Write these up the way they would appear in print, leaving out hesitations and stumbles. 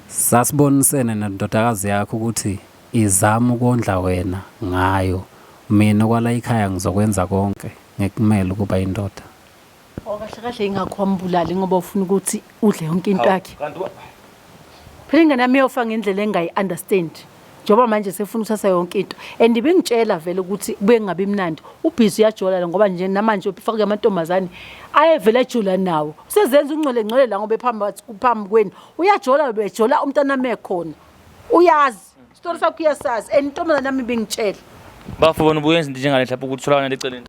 Sasibonisene nendodakazi yakho ukuthi izame ukondla wena ngayo. Mina okwalayikhaya ngizokwenza konke ngikumele ukuba indoda. Oh kahle kahle ingakho wambulali ngoba ufuna ukuthi udle yonke into yakhe. Phela ingane yami iyofa ngendlela engayi understand. Njengoba manje sefuna ukuthatha yonke into. And ibingitshela vele ukuthi kubuye kungabi mnandi. Ubhizi uyajola la ngoba nje namanje ufake amantombazane ayevele ejola nawo. Usezenza ungcwele ngcwele la ngoba ephambi phambi kwenu. Uyajola bejola umntanami ekhona. Uyazi. Story sakho uyasazi. And intombazane yami ibingitshela. Bafo bona ubuyenza into njengale mhlawumbe ukuthi utholakala eceleni.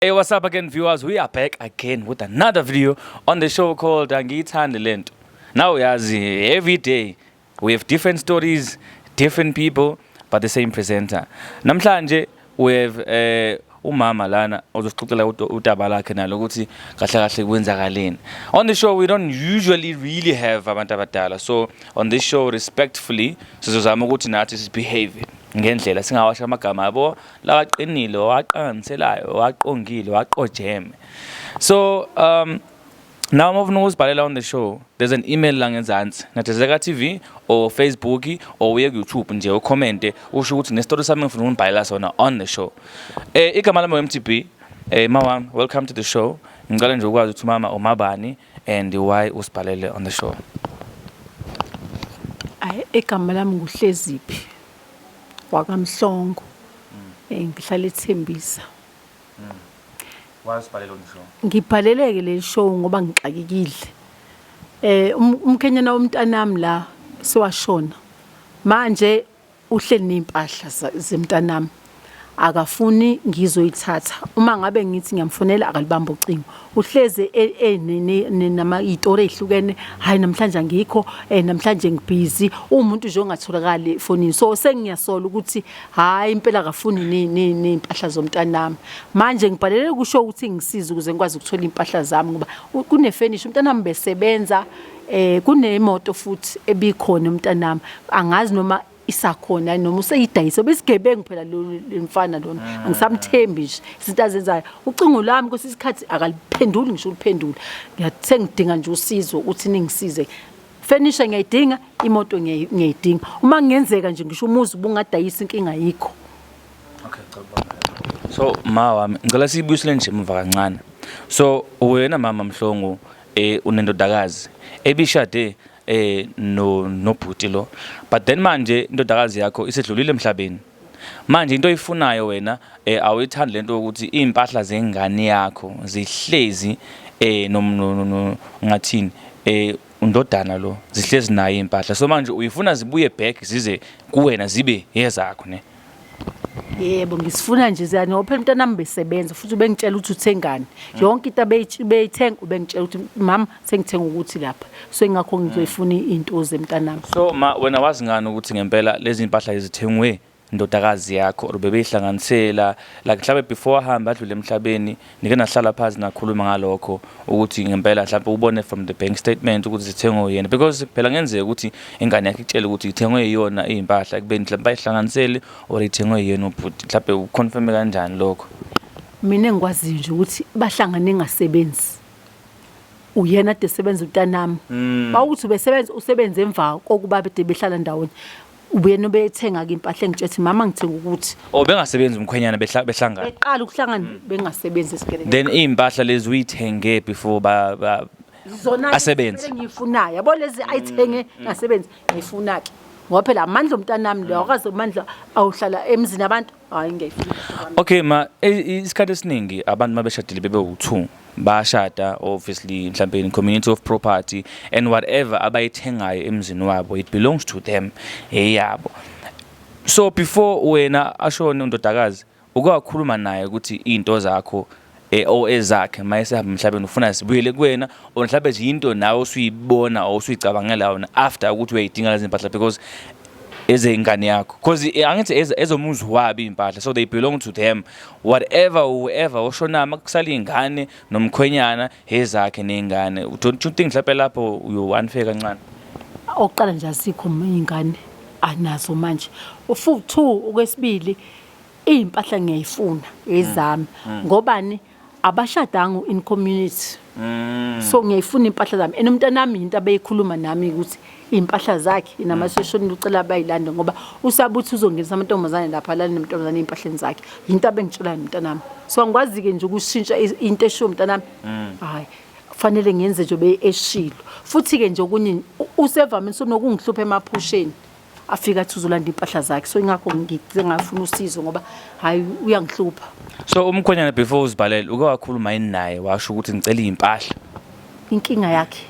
Hey, what's up again, viewers? We are back again with another video on the show called Angiyithandi Lento. Now, yazi, every day we have different stories, different people, but the same presenter. Namhlanje we have umama lana ozosixoxela udaba lakhe nalo ukuthi kahle kahle kwenzakaleni. On the show we don't usually really have abantu abadala. So on this show respectfully sizozama ukuthi nathi sibehave ngendlela singawasho amagama abo lawaqinile waqangiselayo waqongile waqojeme. So now uma ufuna ukusibhalela on the show, there's an email la ngenzansi, Nathezeka TV or Facebook or uye ku-YouTube nje ucommente usho ukuthi nesitori sami ngifuna ukunibhalela sona on the show. Igama lami MTB. Mama, welcome to the show. Ngicela nje ukwazi ukuthi mama umabani and why usibhalele on the show. Ayi, igama lami nguHleziphi wakaMhlongo. Ngihlala eThembisa. Why usibhalele on the show? Ngibhaleleke le show ngoba ngixakekile. Umkhenyana womntanami la sewashona. Manje uhleli nezimpahla zemntanami. Akafuni ngizoyithatha. Uma ngabe ngithi ngiyamfonela akalibamba ucingo. Uhleze nama izitori ezihlukene, hayi namhlanje angikho, namhlanje ngibhizi. Uwumuntu nje ongatholakali efonini. So sengiyasola ukuthi hayi impela akafuni nezimpahla zomntanami. Manje ngibhalele kusho ukuthi ngisize ukuze ngikwazi ukuthola impahla zami ngoba kunefurniture umntanami besebenza, kunemoto futhi ebikhona umntanami. Angazi noma isakhona noma useyidayisa, besigebengu phela lo mfana lona, angisamthembi nje izinto azenzayo. Ucingo lwami kwesinye isikhathi akaliphenduli, ngisho uliphendula. Ngiyathe ngidinga nje usizo ukuthi ningisize. Furniture ngiyayidinga, imoto ngiyayidinga. Uma kungenzeka nje ngisho umuzi ubungadayisa inkinga ayikho. Okay, cabanga. So ma wami, ngicela siyibuyisele nje emuva kancane. So wena mama Mhlongo unendodakazi ebishade no nobhuti lo, but then manje indodakazi yakho isedlulile emhlabeni. Manje into oyifunayo wena awuyithandi lento yokuthi impahla zengane yakho zihlezi no ngathini undodana lo zihlezi naye impahla. So manje uyifuna zibuye back zize kuwena zibe yezakho ne? Yebo, ngisifuna nje ziyani ngoba phela umntanami besebenza futhi ubengitshela ukuthi uthengani. Yonke into abeyithenga ubengitshela ukuthi mama sengithenga ukuthi lapha. So ingakho ngizoyifuna into zemntanami. So ma wena wazi ngani ukuthi ngempela lezi impahla ezithengwe indodakazi yakho or bebeyihlanganisela, like mhlawumbe before ahambe adlule emhlabeni nike nahlala phansi nakhuluma ngalokho ukuthi ngempela mhlawumbe ubone from the bank statement ukuthi zithengwe yena? Because phela kungenzeka ukuthi ingane yakhe ikutshele ukuthi ithengwe yiyona iy'mpahla ekubeni mhlawumbe bayihlanganisele or ithengwe yena ubhuti. Mhlawumbe uconfirme kanjani lokho? Mina engikwaziyo nje ukuthi bahlangane engasebenzi. Uyena ade sebenza umntanami. Bawukuthi ubesebenza usebenze emva kokuba bede behlala ndawonye. Ubuyena obethenga ke impahla engitshela ukuthi mama ngithenga ukuthi. Oh, bengasebenzi umkhwenyana behlangana. Beqala ukuhlangana bengasebenzi esikeleni. Then iy'mpahla lezi uyithenge before ba Zona asebenze. Engiyifunayo. Yabo lezi ayithenge ngasebenzi ngiyifuna ke. Ngoba phela amandla omntanami lo akaze amandla awuhlala emzini abantu, hayi ngiyayifuna. Okay ma, isikhathi esiningi abantu mabeshadile bebe u2 bayashada obviously mhlambe in community of property and whatever abayithengayo emzini wabo it belongs to them, eyabo. So before wena ashone undodakazi uke wakhuluma naye ukuthi izinto zakho o ezakhe mayesehamba emhlabeni ufuna zibuyele kuwena, or mhlambe nje into nawe usuyibona or usuyicabangela yona after ukuthi uyayidinga lezi mpahla because ezengane yakho? Because angithi ezomuzi wabo iy'mpahla, so they belong to them, whatever, whoever oshona makusala iy'ngane nomkhwenyana ezakhe ney'ngane. Don't you think mhlawumbe lapho uyo-unfair kancane? Oqala nje asikho iy'ngane anazo manje. Futhi two, okwesibili iy'mpahla ngiyayifuna ezami. Ngobani? Abashadanga in community. So ngiyayifuna impahla zami and umntanami into abeyikhuluma nami ukuthi iy'mpahla zakhe namaseshonile ucela bayilande ngoba usaba ukuthi uzongenisa amantombazane lapha alale nemantombazane ey'mpahleni zakhe. Yinto abengitshela nomntanami. So angikwazi-ke nje ukushintsha into eshiwo umntanami. Hhayi, fanele ngenze nje be eshilo. Futhi-ke nje okunye usevamile sonokungihlupha emaphusheni. Afike athi uzolanda iy'mpahla zakhe. So ingakho ngize ngafuna usizo ngoba hhayi uyangihlupha. So umkhwenyana before uzibhalele uke wakhuluma yini naye washo ukuthi ngicela iy'mpahla? Inkinga yakhe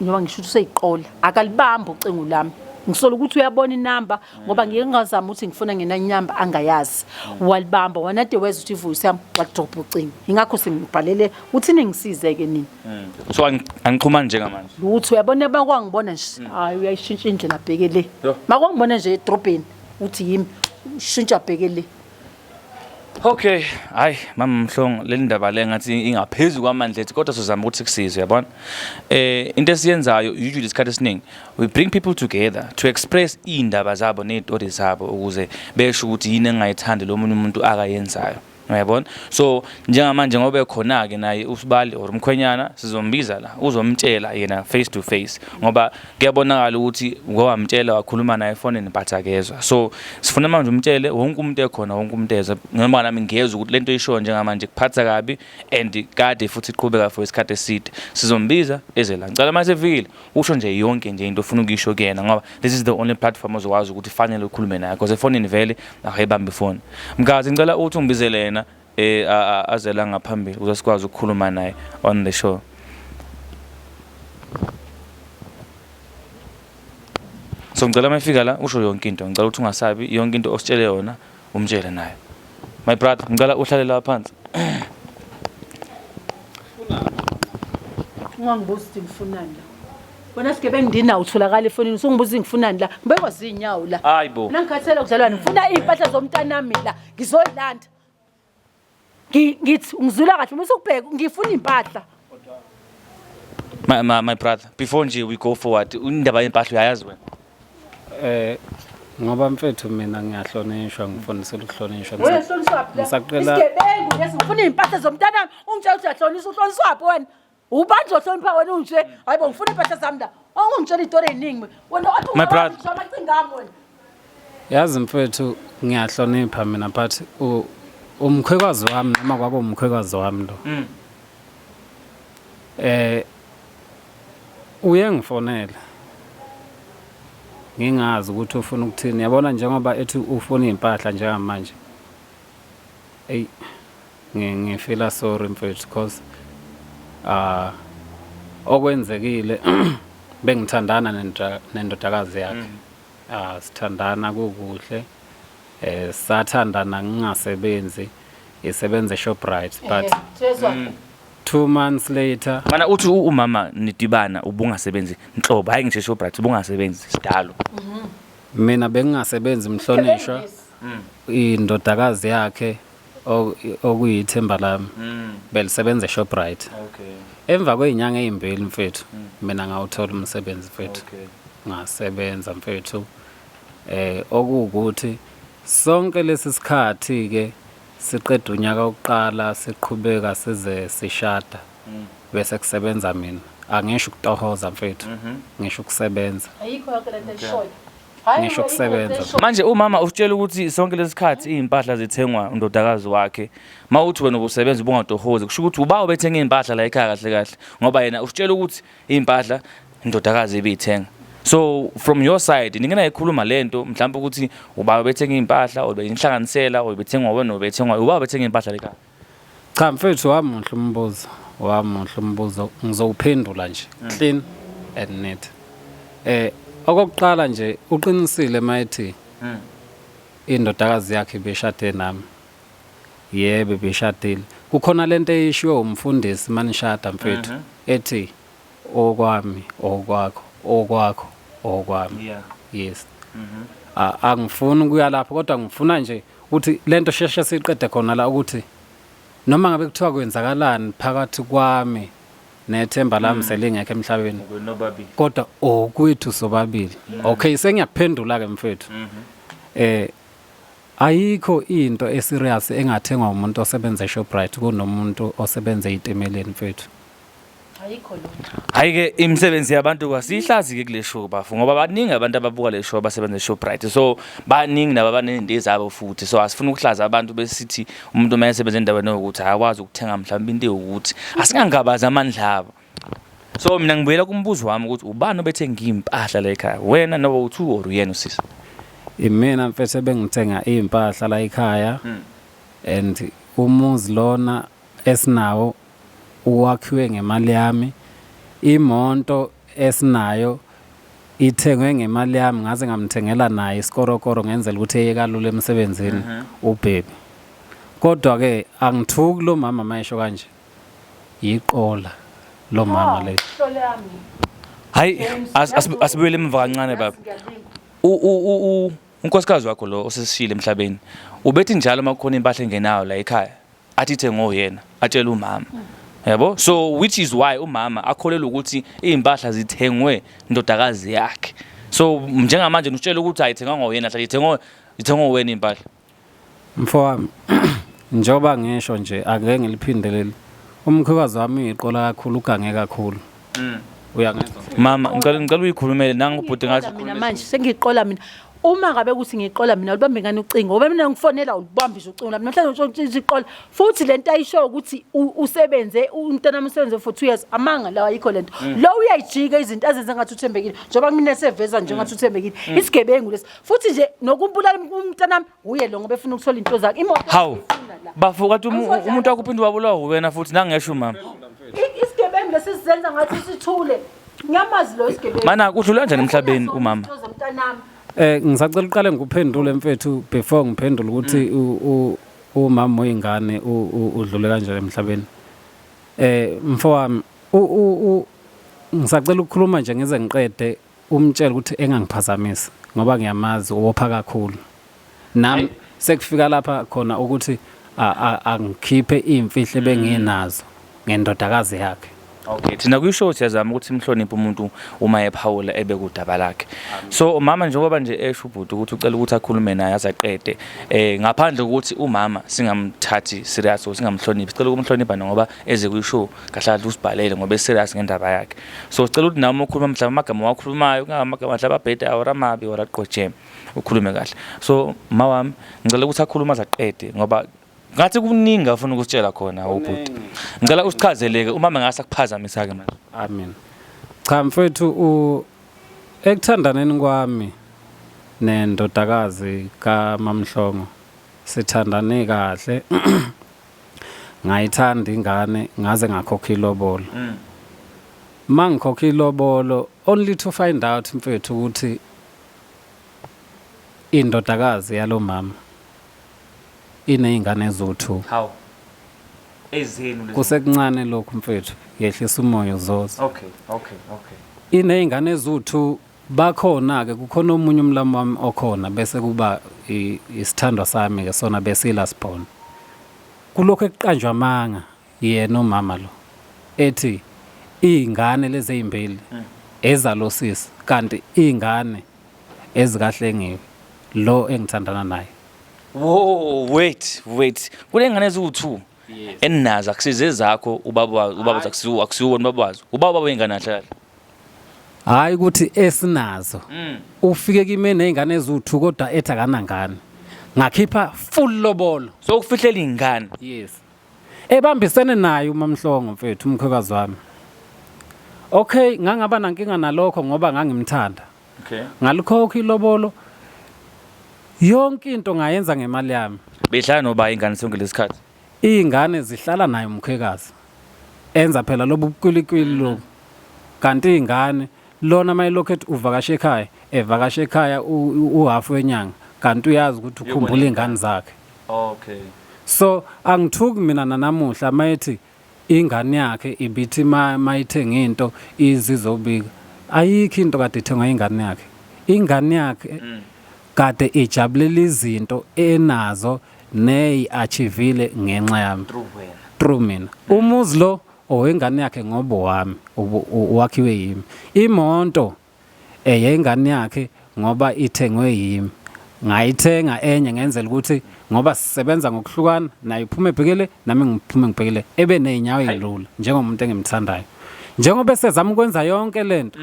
njengoba ngisho ukuthi useyiqola akalibambi ucingo lami. Ngisola ukuthi uyabona inamba ngoba ngike ngazama ukuthi ngifuna ngena inamba angayazi. Walibamba wanade wezwa ukuthi ivoice yami wadrop ucingo. Ingakho sengibhalele uthi ningisize-ke nina. So angixhumani njengamanje. Lutho uyabona bakwangibona nje hayi uyayishintsha indlela abheke le. Makwangibona nje edrobheni uthi yimi ushintsha abheke le. Okay, hayi mama Mhlongo le ndaba le ngathi ingaphezulu kwamandla ethu kodwa sizama ukuthi sikusize uyabona. Into esiyenzayo usually isikhathi esiningi we bring people together to express indaba zabo nezitori zabo ukuze besho ukuthi yini engayithandi lo munye umuntu akayenzayo. Uyabona? So njengamanje ngoba ekhona ke naye usibali or umkhwenyana sizombiza la uzomtshela yena face to face ngoba kuyabonakala ukuthi ngowamtshela wakhuluma naye efonini but akezwa. So sifuna manje umtshele wonke umuntu ekhona wonke umuntu ezwa noma nami ngiyezwa ukuthi lento ishoyo njengamanje kuphatha kabi and kade futhi iqhubeka for isikhathi eside. Sizombiza eze la. Ngicela mase efikile usho nje yonke nje into ofuna ukuyisho kuyena ngoba this is the only platform ozokwazi ukuthi fanele ukhulume naye because efonini vele akayibambi ifoni. Mgazi ngicela uthi ungibizele yena azela ngaphambili ukuze sikwazi ukukhuluma naye on the show. So ngicela uma efika la usho yonke into, ngicela ukuthi ungasabi yonke into ositshele yona umtshele naye. My brother, ngicela uhlale la phansi. Ungangibuzi ukuthi ngifunani la. Wena sigebengu ndinawo utholakala efonini usungibuza ngifunani la. Ngibekwa zinyawo la. Hayibo. Mina ngikhathele ukudlalwa ngifuna iy'mpahla zomntanami la. Ngizoyilanda. Ngithi ungizwila kahle uma usukubheka ngifuna iy'mpahla. My brother, before nje we go forward, indaba yempahla uyayazi wena? Ngoba mfethu mina ngiyahlonishwa, ngifundisela ukuhlonishwa. Wena hlonishwaphi la? Ngisaqela Isigebengu lesi ngifuna iy'mpahla zomntanami. Ungitshela ukuthi uyahlonishwa, uhlonishwaphi wena? Ubani ohlonipha wena unje? Hayibo ngifuna iy'mpahla zami la. Awungitshela iy'tori ey'ningi mina. Wena wathi My brother. ungabantu amacinga ami wena. Yazi mfethu ngiyahlonipha mina but umkhwekazi wami noma kwakuwumkhwekazi wami lo. Uye ngifonela. Ngingazi ukuthi ufuna ukuthini. Yabona njengoba ethi ufuna iy'mpahla njengamanje. Eyi ngifila sorry mfethu cause okwenzekile bengithandana nendodakazi yakhe. Sithandana kukuhle. Sathandana ngingasebenzi, isebenza eShoprite but 2 months later Mana uthi umama nidibana ubungasebenzi nhlobo, hayi ngisho eShoprite ubungasebenzi sidalo. Mina bengingasebenzi mhlonishwa. Indodakazi yakhe okuyithemba lami belisebenza eShoprite. Emva kwezinyanga ezimbili mfethu mina ngawuthola umsebenzi mfethu. Ngasebenza mfethu. Okuwukuthi sonke lesi sikhathi ke siqeda unyaka wokuqala siqhubeka size sishada bese kusebenza mina. Angisho ukutohoza mfethu, ngisho ukusebenza. Ayikho yonke lento eshoyo. Ngisho ukusebenza. Manje umama usitshela ukuthi sonke lesikhathi izimpahla zithengwa undodakazi wakhe. Mawuthi wena ubusebenza ubungatohozi kusho ukuthi uba ubethenga izimpahla la ekhaya kahle kahle ngoba yena usitshela ukuthi izimpahla indodakazi ibithenga. So from your side ningena ikhuluma lento mhlawumbe ukuthi ubaba bethenga izimpahla or beyinhlanganisela or bethengwa wena ubethengwa ubaba bethenga izimpahla la ekhaya. Cha mfethu wamuhle umbuzo, wamuhle umbuzo ngizowuphendula nje clean and neat. Okokuqala nje uqinisile mayethi indodakazi yakhe ibishade nami. Yebo ibishadile. Kukhona lento eyishiwo umfundisi manishada mfethu ethi okwami okwakho okwakho okwami. Yes. Angifuni ukuya lapho kodwa ngifuna nje ukuthi lento sheshe siqede khona la ukuthi noma ngabe kuthiwa kwenzakalani phakathi kwami nethemba lami selingekho emhlabeni kodwa okwethu sobabili. Okay, sengiyakuphendula ke mfethu. Ayikho into eserious engathengwa umuntu osebenza eShoprite kunomuntu osebenza eyitimeleni mfethu. Ayikho lutho. Hayi ke imisebenzi yabantu kwasihlazi ke kule show bafo ngoba baningi abantu ababuka le show abasebenza eShoprite, so baningi nabo abanezinto zabo futhi, so asifuni ukuhlaza abantu besithi umuntu uma esebenza endaweni yokuthi akwazi ukuthenga mhlawumbe into ewukuthi asingangabazi amandla abo. So mina ngibuyela kumbuzo wami ukuthi ubani obethenga impahla la ekhaya, wena noba u-two or uyena usisi? Imina mfethu ebengithenga iy'mpahla la ekhaya and umuzi lona esinawo uwakhiwe ngemali yami, imoto esinayo ithengwe ngemali yami, ngaze ngamthengela naye isikorokoro ngenzela ukuthi eye kalula emsebenzini ubhebi. Kodwa-ke angithuki lo mama mayesho kanje, yiqola lo mama le. Hlole yami. Hayi, asibuyele emuva kancane baba. Unkosikazi wakho lo osesishile emhlabeni ubethi njalo uma kukhona impahla engenayo la ekhaya athi ithengwe uyena, atshele umama yabo, so which is why umama akholelwa ukuthi iy'mpahla zithengwe indodakazi yakhe. So njengamanje nitshela ukuthi ayithengwanga uyena, hlala ithengwe wena iy'mpahla. Mfowami, njengoba ngisho nje ake ngiliphinde leli. Umkhwekazi wami uyiqola kakhulu, ugange kakhulu. Uyangizwa? Mama, ngicela uyikhulumele nangu ubhuti ngathi. Mina manje sengiqola mina. Uma ngabe kuthi ngiqola mina ulibambe ngani ucingo, ngoba mina ngifonela ulibambise ucingo lami namhlanje usho iqola futhi lento ayisho ukuthi usebenze umntana usebenze for 2 years, amanga lawa, ayikho lento. Lo uyayijika izinto azenze ngathi uthembekile, njengoba mina seveza nje ngathi uthembekile. Isigebengu lesi futhi nje nokumbulala umntanami uye lo ngoba efuna ukuthola into zakhe, imoto. Hawu. Uyifuna la. Bafo, kathi Angizodlala. umuntu wakho uphinde wabulawa wena futhi nangesho mama. Isigebengu lesi sizenza ngathi sithule, ngiyamazi lo isigebengu. Mana udlula kanjani emhlabeni umama? Izinto zomntanami. Ngisacela uqale ngikuphendule mfethu before ngiphendule ukuthi umama oyingane udlule kanjani emhlabeni. Mfowami, ngisacela ukukhuluma nje ngize ngiqede, umtshele ukuthi engangiphazamisi ngoba ngiyamazi uwopha kakhulu. Nami sekufika lapha khona ukuthi angikhiphe imfihlo ebenginazo ngendodakazi yakhe. Okay, thina kwishow siyazama ukuthi simhloniphe umuntu uma ephawula ebe kudaba lakhe. So umama njengoba nje esho ubhuti ukuthi ucela ukuthi akhulume naye azaqede ngaphandle kokuthi umama singamthathi serious or singamhloniphi, sicela ukumhlonipha ngoba eze kwishow kahle kahle usibhalele ngoba eserious ngendaba yakhe. So sicela ukuthi nawe uma ukhuluma mhlawumbe amagama owakhulumayo kungaba amagama mhlawumbe abheda or amabi or aqojeme, ukhulume kahle. So ma wami, ngicela ukuthi akhulume azaqede ngoba ngathi kuningi afuna ukusitshela khona ubhuti. Ngicela usichazeleke umama ngase akuphazamisa ke manje. Amen. Cha mfethu, ekuthandaneni kwami nendodakazi kaMamhlongo sithandane kahle, ngayithanda ingane ngaze ngakhokha ilobolo. Mangikhokha ilobolo only to find out mfethu ukuthi indodakazi yalomama ineyingane eziwu-2. Hawu, ezenu lezi? Kusekuncane lokhu mfethu, yehlisa umoya uzoza. Okay. Ineyingane eziwu-2, bakhona ke, kukhona omunye umlamu wami okhona, bese kuba isithandwa sami ke sona besila sibona kulokho ekuqanjwa amanga yena umama lo ethi iy'ngane lezi ey'mbili ezalosisi kanti iy'ngane ezikahlengiwe lo engithandana naye. Whoa, wait, wait. Kule ngane eziwu-2 eninazo akusize zakho ubaba ubaba akusiwo ubaba wazo. Ubaba wengane kahle kahle. Hayi ukuthi esinazo, ufike kimi ney'ngane eziwu-2 kodwa ethi akanangane, ngakhipha full lobolo. So ukufihlela ingane. Yes, ebambisene naye uMamhlongo mfethu, umkhwekazi wami. Okay, ngangaba nankinga nalokho ngoba ngangimthanda. Ngalikhokha ilobolo, yonke into ngayenza ngemali yami. Behlala noba ingane sonke lesikhathi. Iy'ngane zihlala naye umkhwekazi, enza phela lobu bukwilikwili lobu, kanti iy'ngane lona mayelokhu ethi uvakashe ekhaya, evakashe ekhaya uhafu wenyanga, kanti uyazi ukuthi ukhumbula iy'ngane zakhe. So angithuki mina nanamuhla mayethi ingane yakhe ibithi mayithenga into izizobika. Ayikho into kade ithengwa ingane yakhe. Ingane yakhe kade ijabulela izinto enazo neyi-achievile ngenxa yami. Through wena. Through mina. Umuzi lo owengane yakhe ngoba wami wakhiwe yimi. Imoto eyengane yakhe ngoba ithengwe yimi. Ngayithenga enye ngenzela ukuthi ngoba sisebenza ngokuhlukana, naye uphume ebhekele, nami ngiphume ngibhekele, ebe nezinyawo ezilula njengomuntu engimthandayo. Njengoba esezama ukwenza yonke lento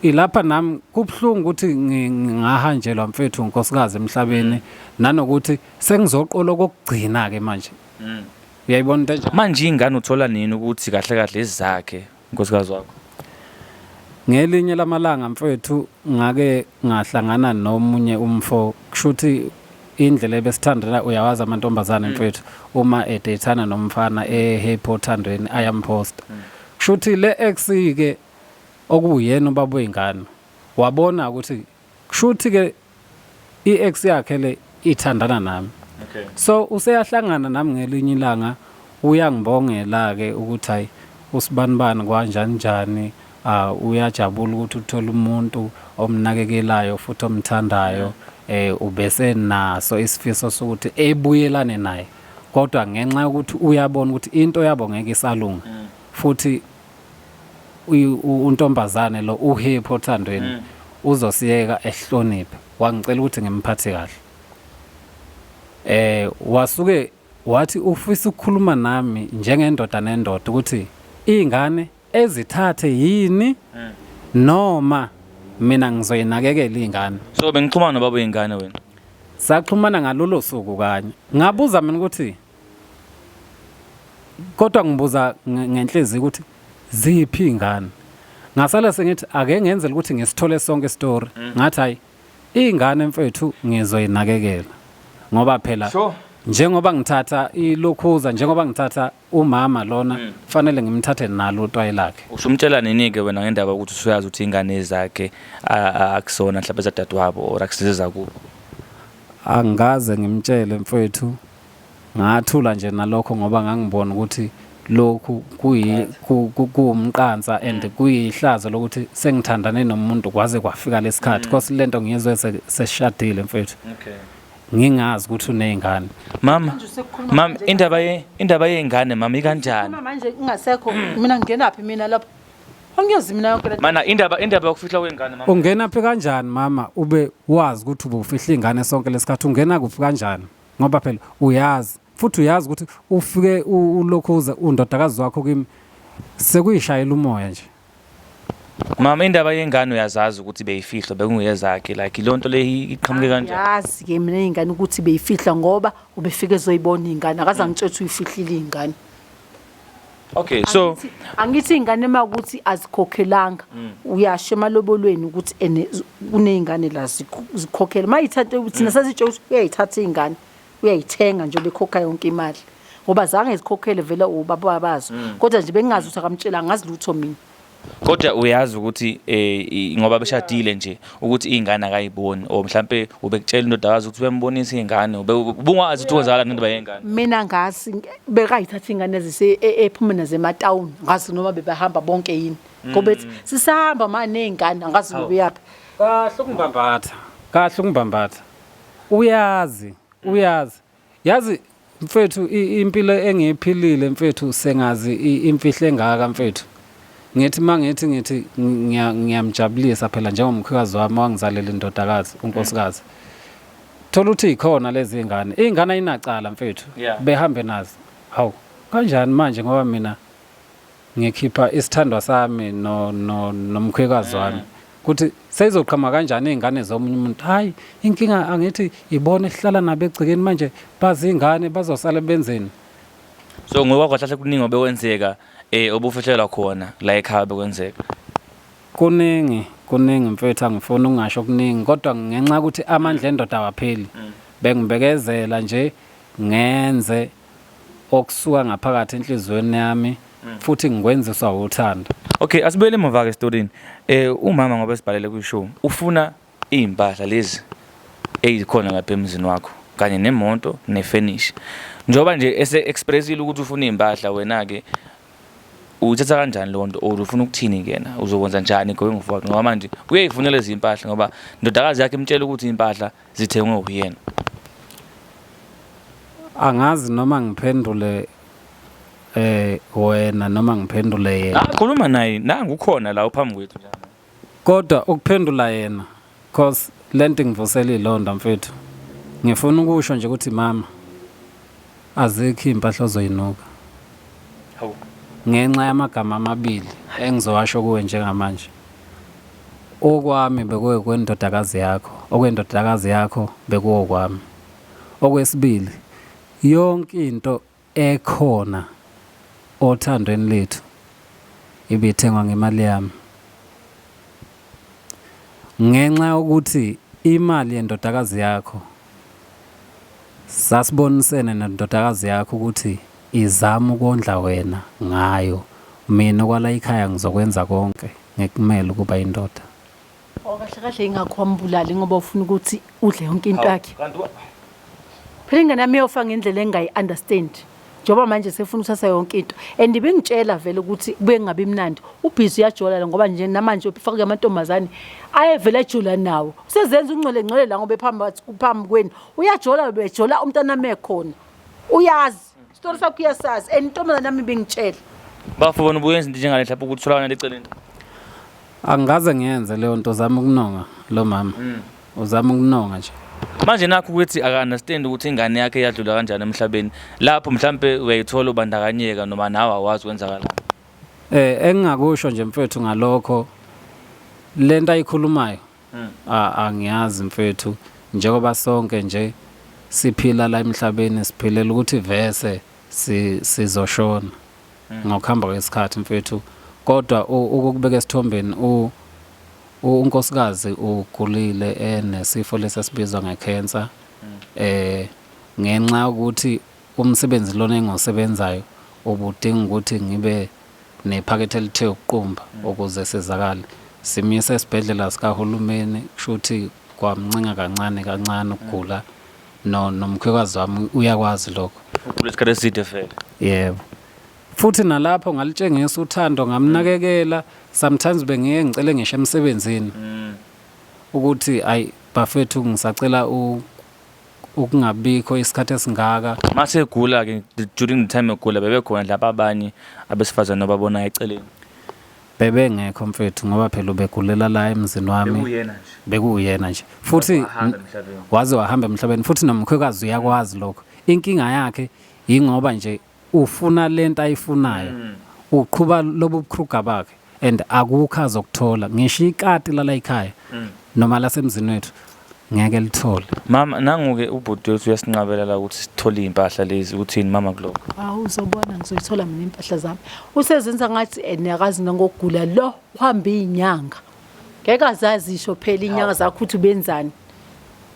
ilapha, nami kubuhlungu ukuthi ngingahanjelwa mfethu unkosikazi emhlabeni, nanokuthi sengizoqola okokugcina ke manje. Uyayibona into enjalo? Manje ingane uthola nini ukuthi kahle kahle ezakhe unkosikazi wakho? Ngelinye lamalanga mfethu, ngake ngahlangana nomunye umfo, kushuthi indlela ebesithandana, uyawazi amantombazane mfethu, uma edeyithana nomfana ehappy othandweni ayamposta. Kushuthi le ex ke okuyena ubaba wey'ngane wabona ukuthi kushuthi ke i-ex yakhe le ithandana nami. So useyahlangana nami ngelinye ilanga, uyangibongela ke ukuthi hayi, usibanibani kwanjani njani, uyajabula ukuthi uthola umuntu omnakekelayo futhi omthandayo, ubese naso isifiso sokuthi ebuyelane naye, kodwa ngenxa yokuthi uyabona ukuthi into yabo ngeke isalunga, futhi untombazane lo uhappy othandweni, uzosiyeka ehloniphe, wangicela ukuthi ngimphathe kahle. Wasuke wathi ufisa ukukhuluma nami njengendoda nendoda ukuthi ingane ezithathe yini noma mina ngizoyinakekela ingane. So bengixhumana nobaba wey'ngane wena? Saxhumana ngalolo suku kanye. Ngabuza mina ukuthi, kodwa ngibuza ngenhliziyo ukuthi ziphi ingane. Ngasala sengithi ake ngenzele ukuthi ngisithole sonke story. Ngathi hayi, ingane mfethu ngizoyinakekela, ngoba phela njengoba ngithatha ilokhuza, njengoba ngithatha umama lona, fanele ngimthathe nalo utwayi lakhe. Usumtshela nini-ke wena ngendaba ukuthi usuyazi ukuthi ingane zakhe akusona mhlawumbe ezadadewabo or akusize zakubo? Angikaze ngimtshele mfethu, ngathula nje nalokho ngoba ngangibona ukuthi lokhu kuwumqansa and kuyihlazo lokuthi sengithandane nomuntu kwaze kwafika lesikhathi, because lento ngiyizwe sesishadile mfethu, ngingazi ukuthi uney'ngane. Mama, Manje usekukhuluma mama, manje. indaba yey'ngane mama ikanjani? Uma manje ingasekho, mina ngingenaphi mina lapho? Angiyozi mina yonke le nto. Mana indaba yokufihla kwengane, mama. Ungena phi kanjani mama, ube wazi ukuthi ubufihla ingane sonke lesikhathi? Ungena kuphi kanjani? Ngoba phela uyazi, futhi uyazi ukuthi ufike ulokhuza undodakazi wakho kimi sekuyishayela umoya nje. Mama, indaba yengane uyazazi ukuthi beyifihlwa, bekungeyezakhe, like leyo nto le iqhamuke kanjani? Yazi ke mina ingane ukuthi beyifihla, ngoba ubefike ezoyibona ingane, akaze angitshela ukuthi uyifihlile ingane. Okay, so Angithi ingane makuthi azikhokhelanga, uyasho emalobolweni ukuthi ene kuneyingane la zikhokhele mayithathe. Thina sasitshe ukuthi uyayithatha ingane, uyayithenga nje, bekhokha yonke imali, ngoba zange zikhokhele vele ubaba bazo, kodwa nje bengingazi ukuthi akamtshela, ngazi lutho mina. Kodwa uyazi ukuthi ngoba beshadile nje ukuthi iy'ngane akayiboni, or mhlampe ubekutshela indodakazi ukuthi uyambonisa iy'ngane, ubungazi ukuthi kwenzakala ngendaba yengane? Mina ngazi bekayithatha ingane ezise ephume nazo ematawuni, ngazi noma bebahamba bonke yini, ngoba ethi sisahamba ma ney'ngane, angazi bebeyaphi. Kahle ukungibambatha, kahle ukungibambatha. Uyazi, uyazi, yazi mfethu, impilo engiyiphilile mfethu, sengazi imfihlo engaka mfethu. Ngithi mangithi ngithi ngiyamjabulisa phela njengomkhwekazi wami wangizalela indodakazi, unkosikazi. Thola ukuthi ikhona lezi ingane, ingane ayinacala mfethu, behambe nazo. Hawu, kanjani manje ngoba mina ngikhipha isithandwa sami no no nomkhwekazi wami, kuthi seyizoqhama kanjani iy'ngane zomunye umuntu? Hayi, inkinga angithi ibona esihlala nabo egcekeni manje, bazi iy'ngane bazosala benzeni? So ngoba kahle kuningi obekwenzeka obufihlelwa khona la ekhaya bekwenzeka. Kuningi, kuningi mfethu, angifuni ukungasho kuningi, kodwa ngenxa yokuthi amandla endoda awapheli, bengibekezela nje, ngenze okusuka ngaphakathi enhliziyweni yami, futhi ngikwenziswa uthando. Okay, asibuyele emuva ke esitorini. Umama ngoba esibhalele kwi-show ufuna iy'mpahla lezi eyikhona lapha emzini wakho kanye nemoto nefurniture. Njengoba nje ese-expressile ukuthi ufuna iy'mpahla, wena-ke uyithatha kanjani leyo nto, or ufuna ukuthini kuyena? Uzokwenza njani going forward, ngoba manje uyayifunela lezi iy'mpahla, ngoba indodakazi yakhe imtshela ukuthi iy'mpahla zithengwe uyena? Angazi noma ngiphendule wena noma ngiphendule yena. Ah, khuluma naye, nangu ukhona la uphambi kwethu njalo. Kodwa ukuphendula yena, cause Lento ingivusela ilonda mfethu. Ngifuna ukusho nje ukuthi mama azikho iy'mpahla ozoyinuka. Hawu. Ngenxa yamagama amabili engizowasho kuwe njengamanje. Okwami bekukwendodakazi yakho, okwendodakazi yakho bekuwokwami. Okwesibili, yonke into ekhona othandweni lethu ibithengwa ngemali yami. Ngenxa yokuthi imali yendodakazi yakho sasibonisene nendodakazi yakho ukuthi izama ukondla wena ngayo, mina okwala ekhaya ngizokwenza konke ngikumele ukuba indoda. Oh kahle kahle ingakho wambulali ngoba ufuna ukuthi udle yonke into yakhe. Kanti Phela ingane yami iyofa ngendlela engayi understand. Njengoba manje sefuna ukuthatha yonke into. And ibingitshela vele ukuthi kubuye kungabi mnandi. Ubhizi uyajola la ngoba nje namanje ufaka amantombazane ayevele ejola nawo. Usezenza ungcwele ngcwele la ngoba ephambi phambi kwenu. Uyajola bejola umntana ekhona. Uyazi. Story sakho uyasazi and intombazane yami ibingitshela. Bafo bona ubuyenza into njengale mhlawumbe ukuthi utholakala eceleni. Angikaze ngiyenze leyo nto, uzama ukunonga lo mama. Uzama ukunonga nje. Manje nakho ukuthi aka-understand ukuthi ingane yakhe yadlula kanjani emhlabeni. Lapho mhlampe uyayithola ubandakanyeka noma nawe awazi kwenzakalani. Engingakusho nje mfethu ngalokho lento ayikhulumayo angiyazi mfethu njengoba sonke nje siphila la emhlabeni siphilela ukuthi vese sizoshona ngokuhamba kwesikhathi mfethu kodwa ukukubeka esithombeni unkosikazi ugulile enesifo lesi esibizwa ngecancer ngenxa yokuthi umsebenzi lona engiwusebenzayo ubudinga ukuthi ngibe nephakethe elithe ukuqumba ukuze sizakale. Simyise esibhedlela sikahulumeni kusho ukuthi kwamncinga kancane kancane ukugula no nomkhwekazi wami uyakwazi lokho. Ugula isikhathi eside vele. Yebo. Futhi nalapho ngalitshengisa uthando ngamnakekela sometimes bengiye ngicele ngisho emsebenzini ukuthi ayi bafethu ngisacela ukungabikho isikhathi esingaka. Mase egula ke during the time egula bebekhona lapha abanye abesifazane ababonayo eceleni. Bebengekho mfethu ngoba phela ubegulela la emzini wami. Bekuyena nje. Bekuyena nje. Futhi Wahamba emhlabeni. waze wahamba emhlabeni futhi nomkhwekazi uyakwazi lokho. Inkinga yakhe ingoba nje ufuna lento ayifunayo. Uqhuba lobu bukhruga bakhe and akukho azokuthola ngisho ikati lala ekhaya noma lasemzini wethu ngeke lithole. Mama nangu-ke ubhuti wethu uyasinqabela la ukuthi sithole iy'mpahla lezi uthini mama kulokho? Hawu uzobona ngizoyithola mina impahla zami. Usezenza ngathi ene akazi nangokugula lo uhamba izinyanga. Ngeke azazisho phela inyanga zakho ukuthi ubenzani.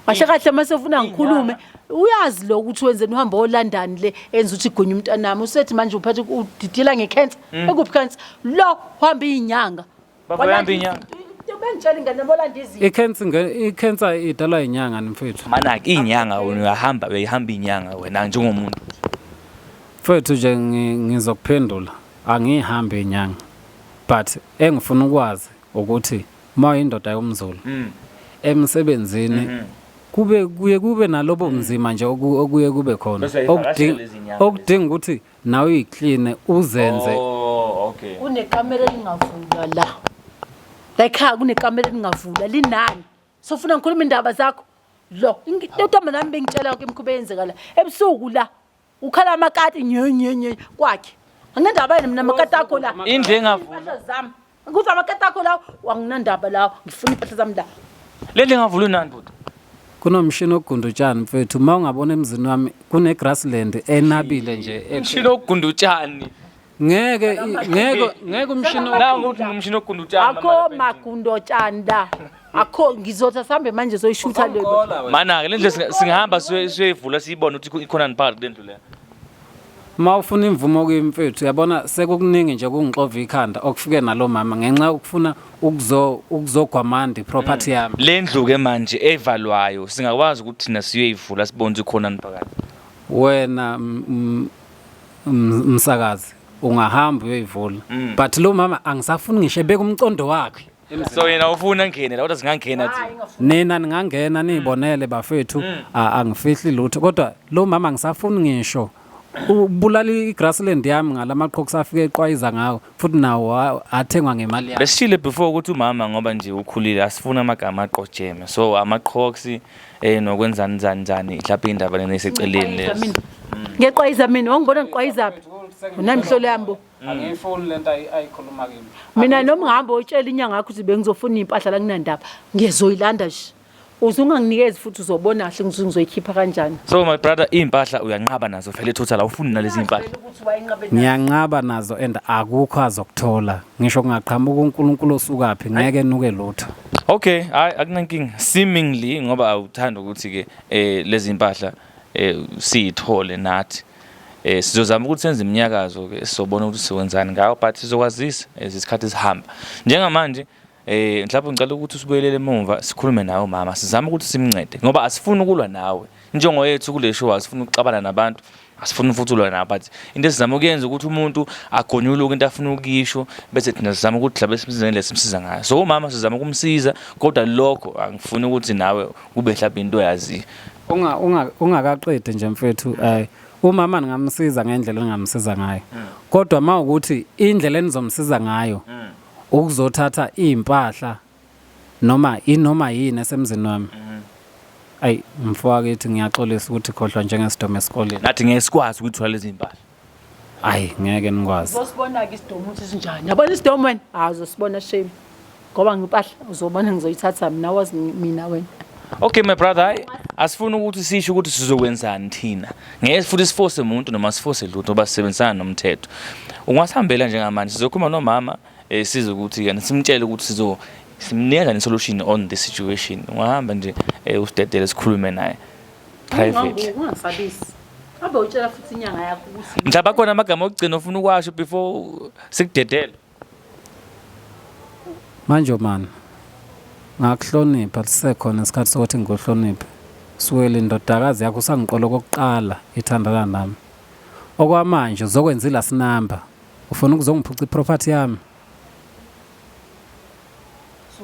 Kahle kahle mase ufuna ngikhulume uyazi lo ukuthi wenzeni uhamba oLondon le enza ukuthi igunya umntanami usethi manje uphethe udidila ngecancer ekuphi cancer lo uhamba izinyanga. Baba uyahamba inyanga. Bengitshela ingane bolanda izinto. I-cancer i-cancer idalwa inyanga mfethu. Mana-ke iy'nyanga wena uyahamba uyayihamba iy'nyanga wena njengomuntu. Mfethu nje ngizokuphendula angiyihambi inyanga but engifuna ukwazi ukuthi uma uyindoda yomZulu emsebenzini kube kuye kube nalobo mzima nje okuye kube khona Bese uyayivakashela lezi nyanga okudinga ukuthi nawe uyikline uzenze. Oh, okay. Kunekamera elingavulwa la. La ekhaya kunekamera elingavulwa linani. Sofuna ngikhuluma indaba zakho. Lo intombi nami bengitshela yonke imikhuba eyenzeka la. Ebusuku la ukhala amakati nye nye nye kwakhe. Anginandaba yini mina amakati akho la. Indlu engavulwa. Impahla zami. Ukuthi amakati akho lawo anginandaba lawo. Ngifuna impahla zami la. Le ndlu engavulwa inani bhuti? Kunomshini ogunda utshani mfethu uma ungabona emzini wami kune grassland enabile nje. Umshini ogunda utshani. Ngeke ngeke ngeke umshini Nangu ukuthi umshini ogunda utshani. Akho magundotshani la. Akho ngizotha sambe manje soyishutha le. Mana-ke le ndlu singahamba siyoyivula siyibone ukuthi ikhona phakathi kule ndlu le. Uma ufuna imvumo kimi mfethu uyabona sekukuningi nje kungixova ikhanda okufike nalo mama ngenxa yokufuna ukuzogwamanda iproperty yami. Le ndlu-ke manje evalwayo singakwazi ukuthi thina siyoyivula sibone ukuthi ikhonani phakathi. Wena msakazi ungahamba uyoyivula but lo mama angisafuni ngisho ebeka umcondo wakhe. So yena ufuna ngene la kodwa singangena thina. Nina ningangena niyibonele bafethu angifihli lutho kodwa lo mama angisafuni ngisho Ubulala i-grassland yami ngalamaqhoks afike eqwayiza ngawo futhi nawo athengwa ngemali yami. Besishile before ukuthi umama ngoba nje ukhulile asifuna amagama aqojeme. So amaqhoks nokwenzani njani njani mhlawumbe indaba lena iseceleni Ngiqwayiza lezo. mina. Ngiyeqwayiza mina, wangibona ngiqwayizaphi? Unamhlolo yami bo. Angiyifuni lento ayikhuluma kimi. Mina noma ngihamba uyotshela inyanga yakho ukuthi bengizofuna iy'mpahla la kunandaba, ngizoyilanda nje. Uze unganginikezi futhi uzobona kahle ukuthi ngizoyikhipha kanjani. So my brother iy'mpahla uyanqaba nazo vele total awufuni nalezi iy'mpahla. Ukuthi wayenqabe nazo. Ngiyanqaba nazo and akukho azokuthola. Ngisho kungaqhamuka uNkulunkulu osukaphi ngeke enuke lutho. Okay, hayi akunankinga. Seemingly ngoba awuthanda ukuthi ke lezi impahla siyithole nathi. Sizozama ukuthi senze iminyakazo ke sizobona ukuthi siwenzani ngayo but sizokwazisa isikhathi sihamba. Njengamanje mhlawumbe ngicela ukuthi usibuyelele emumva sikhulume nawe mama sizame ukuthi simncede ngoba asifuni ukulwa nawe. Injongo yethu kule show asifuni ukuxabana nabantu. Asifuni futhi ulwa nabo but into esizama ukuyenza ukuthi umuntu agonyuluke into afuna ukuyisho bese thina sizama ukuthi mhlawumbe simsize ngendlela simsiza ngayo. So umama sizama ukumsiza kodwa lokho angifuni ukuthi nawe kube mhlawumbe into oyaziyo. Unga unga ungakaqedi nje mfethu umama ningamsiza ngendlela engingamsiza ngayo. Kodwa mawukuthi indlela enizomsiza ngayo ukuzothatha impahla noma inoma yini esemzini wami. Ayi mfowethu ngiyaxolisa ukuthi khohlwa njengesidomo esikoleni. Nathi ngeke sikwazi ukuyithola lezi mpahla. Ayi ngeke nikwazi. Uzosibona-ke isidomo ukuthi sinjani. Yabona isidomo wena? Hayi uzosibona shame. Ngoba ngempahla uzobona ngizoyithatha mina wazi mina wena. Okay my brother, hayi asifuni ukuthi sisho ukuthi sizokwenzani thina. Ngeke futhi siforce umuntu noma siforce lutho ngoba sisebenzisana nomthetho. Ungasihambela njengamanje sizokhuluma nomama size ukuthi yena simtshele ukuthi sizo simnika kanjani solution on the situation. Ungahamba nje usidedele sikhulume naye private. Ungangisabisi. Abe utshela futhi inyanga yakho ukuthi Mhlawumbe akhona amagama okugcina ofuna ukwasho before sikudedele. Manje man ngakuhlonipha lisekhona isikhathi sokuthi ngikuhloniphe. Suwele indodakazi yakho usangiqola okokuqala ithandana nami. Okwamanje uzokwenza ilast number. Ufuna ukuzongiphuca iproperty yami.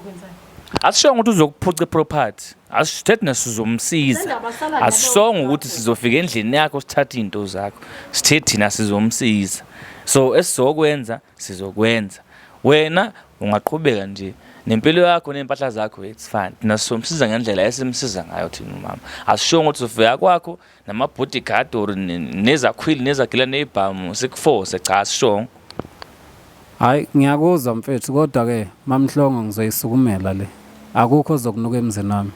uzokwenzani. Asishongo ukuthi uzokuphuca iproperty. Asithethe nasizomsiza. Lendaba sala nalo Asisongo ukuthi sizofika endlini yakho sithathe izinto zakho. Sithe thina sizomsiza. So esizokwenza sizokwenza. Wena ungaqhubeka nje nempilo yakho nempahla zakho it's fine. Thina sizomsiza ngendlela esimsiza ngayo thina umama. Asishongo ukuthi uzofika kwakho nama bodyguard or nezakhwili nezagila nezibhamu sikuforce cha asishongo. Hayi ngiyakuzwa mfethu kodwa ke mamhlongo ngizoyisukumela le. Akukho ozokunuka emzini wami.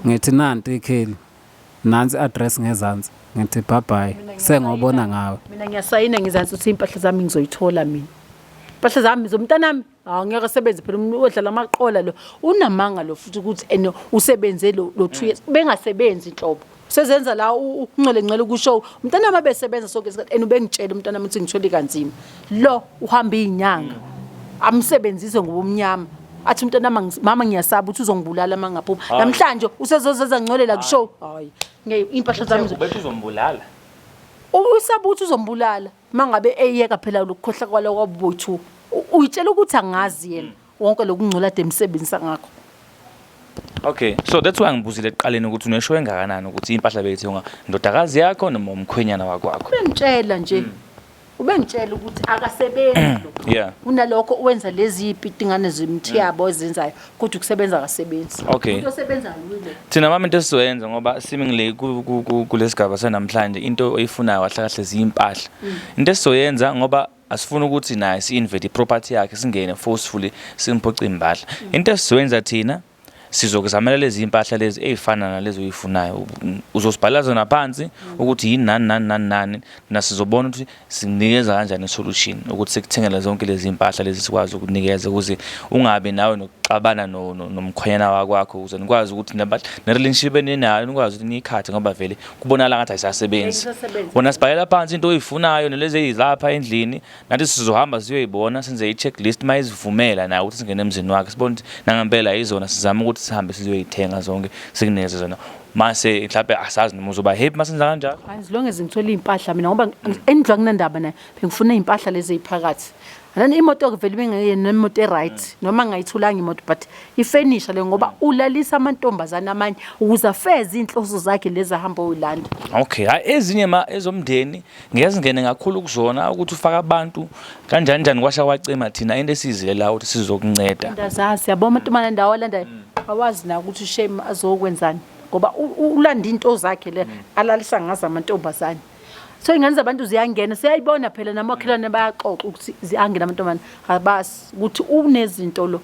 Ngithi nanti ikheli. Nansi address ngezansi. Ngithi bye bye. Sengobona ngawe. Mina ngiyasayina ngizansi ukuthi impahla zami ngizoyithola mina. Impahla zami zomntanami hawu ngeke asebenze phela umuntu odlala amaqola lo unamanga lo futhi ukuthi ene usebenze lo 2 years bengasebenzi inhlobo. Sezenza la ungcwele ngcwele kusho umntanami abesebenza sonke isikhathi ene ubengitshela umntanami ukuthi ngithole kanzima. Lo uhamba izinyanga amsebenzise ngobumnyama. Athi umntanami mama ngiyasaba ukuthi uzongibulala mangaphuma. Namhlanje usezozenza ngcwele la kushow. Hayi ngeke impahla zami Ubethu uzombulala. Usaba ukuthi uzombulala mangabe eyeka phela lokukhohlakala kwabothu. Uyitshela ukuthi angazi yena wonke lokungcola ade emsebenzisa ngakho. Okay, so that's why ngibuzile ekuqaleni ukuthi uneshow engakanani ukuthi impahla beyithengwa ndodakazi yakho noma umkhwenyana wakwakho. Ubengitshela nje. Ubengitshela ukuthi akasebenzi lo. Yeah. Unalokho wenza lezi ipitingane zemthi yabo ezenzayo kodwa ukusebenza akasebenzi. Okay. Umuntu osebenzayo yile. Thina mama into esizoyenza ngoba seemingly kulesigaba sanamhlanje into oyifunayo kahle kahle ziyimpahla. Into esizoyenza ngoba asifuni ukuthi naye si-invade iproperty yakhe singene forcefully simphuce impahla. Into esizoyenza thina sizokuzamela lezi impahla lezi ezifana nalezo oyifunayo. Uzosibhalela zona phansi ukuthi yini nani nani nani nani na sizobona ukuthi sinikeza kanjani isolution ukuthi sikuthengele zonke lezi impahla lezi sikwazi ukunikeza ukuze ungabi nawe nokuxabana nomkhwenyana wakwakho ukuze nikwazi ukuthi ne-relationship eninayo nikwazi ukuthi niyikhathe ngoba vele kubonakala ngathi ayisasebenzi. Ayisasebenzi. Wena sibhalela phansi into oyifunayo nalezi ezilapha endlini nathi sizohamba siyoyibona senze i-checklist uma izivumela nayo ukuthi singene emzini wakhe sibone ukuthi nangempela yizona sizame ukuthi sihambe sizoyithenga zonke sikunikeze zona mase mhlawumbe asazi noma uzoba happy masenza kanjalo. Hayi as long as ngithola impahla mina ngoba endlu akunandaba nayo bengifuna impahla lezi eziphakathi. And then imoto ke vele ibingeyena nemoto e-right, noma ngayitholanga imoto, but ifenisha le, ngoba ulalisa amantombazane amanye ukuze afeze iy'nhloso zakhe lezi ahamba oyilanda. Okay, hayi, ezinye ma ezomndeni ngeke singene kakhulu kuzona, ukuthi ufaka abantu kanjani njani, kwasha kwacima. Thina into esizile la ukuthi sizokunceda. Ndazazi, yabo, amantombazane ndawo alandayo awazi na ukuthi shame azokwenzani, ngoba ulanda into zakhe le alalisa ngazo amantombazane. So ingane zabantu ziyangena, siyayibona phela, namakhelwane bayaxoxa ukuthi ziyangena amantombazane, abasi ukuthi unezinto lo.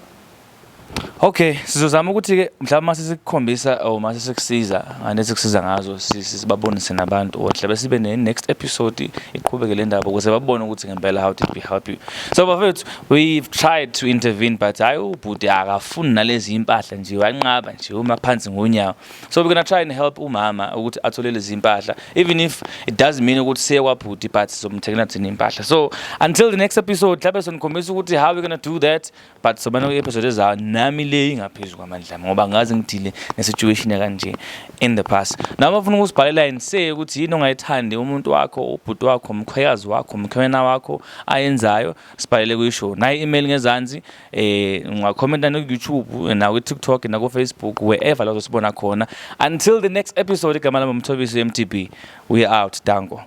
Okay, sizozama ukuthi ke mhlawumbe mase sikukhombisa or mase sikusiza ngane, sikusiza ngazo, sibabonise nabantu, or mhlawumbe sibe ne next episode iqhubeke le ndaba ukuze babone ukuthi ngempela how did we help you. So bafethu, we've tried to intervene, but hayi, ubhuti akafuni nalezi impahla nje, wanqaba nje uma phansi ngonyawo. So we're going to try and help umama ukuthi athole lezi impahla, even if it does mean ukuthi siye kwabhuti, but sizomthengela thina impahla. So until the next episode, mhlawumbe sonikhombisa ukuthi how we're going to do that, but sobana kwi-episode ezayo. Nami le ingaphezu kwamandla ami, ngoba ngaze ngidile ne-situation ekanje in the past. Noma ufuna ukusibhalela and say ukuthi yini ongayithandi umuntu wakho, ubhuti wakho, umkhwekazi wakho, umkhwena wakho ayenzayo, sibhalele kwi-show nayi email ngezansi. Ungakhomenta no-YouTube, naku-TikTok, naku-Facebook, wherever la uzosibona khona. Until the next episode, igama lami uMthobisi MTB. We are out. Danko.